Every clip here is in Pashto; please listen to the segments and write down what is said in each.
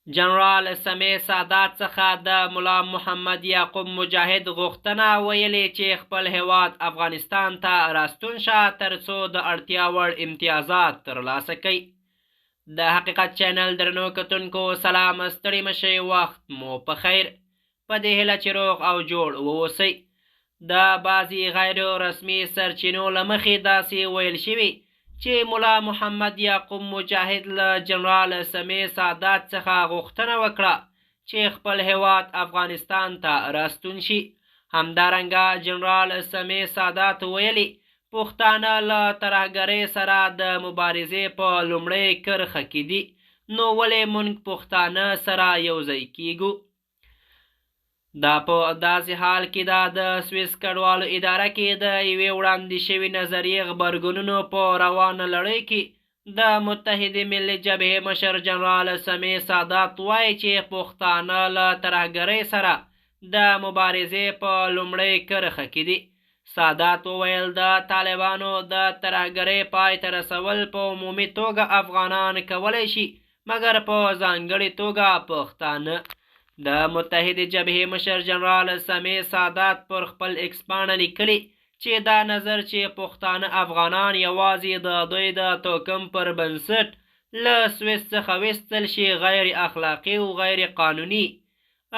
جنرال سمیع سادات څخه د ملا محمد یعقوب مجاهد غوښتنه ویلې چې خپل هیواد افغانستان ته راستون شه ترڅو د اړتیا وړ امتیازات ترلاسه کړي. د حقیقت چینل درنو کتونکو سلام، ستړي مشئ، وخت مو په خیر، په دې هیله چې روغ او جوړ واوسئ. د بعضې غیر رسمي سرچینو له مخې داسې ویل شوي چې ملا محمد یعقوب مجاهد له جنرال سمیع سادات څخه غوښتنه وکړه چې خپل هیواد افغانستان ته راستون شي. همدارنګه جنرال سمیع سادات ویلي، پښتانه له ترهګرۍ سره د مبارزې په لومړۍ کرښه کې دي، نو ولې مونږ پښتانه سره یو ځای کیږو؟ دا په داسې حال کې ده د سویس کډوالو اداره کې د یوې وړاندې شوې نظریې غبرګونونو په روانه لړۍ کې د متحدې ملي جبهې مشر جنرال سمیع سادات وایي چې پښتانه له ترهګرۍ سره د مبارزې په لومړۍ کرښه کې دي. سادات وویل، د طالبانو د ترهګرۍ پای ته رسول په عمومي توګه افغانان کولی شي، مګر په ځانګړې توګه پښتانه. د متحدې جبهې مشر جنرال سمیع سادات پر خپل ایکس پاڼه لیکلي چې دا نظر چې پښتانه افغانان یوازې د دوی د توکم پر بنسټ له سویس څخه ویستل شي غیر اخلاقي او غیر قانوني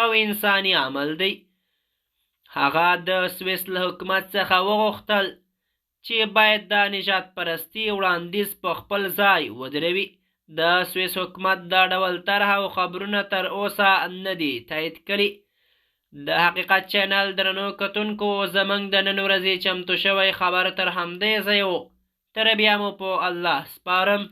او انساني عمل دی. هغه د سویس له حکومت څخه وغوښتل چې باید دا نژاد پرستي وړاندیز په خپل ځای ودروي. د سویس حکومت دا ډول طرح او خبرونه تر اوسه نه دي تایید کړي. د حقیقت چینل درنو کتونکو، زموږ د نن ورځې چمتو شوی خبر تر همدې ځایه و. تر بیا مو په الله سپارم.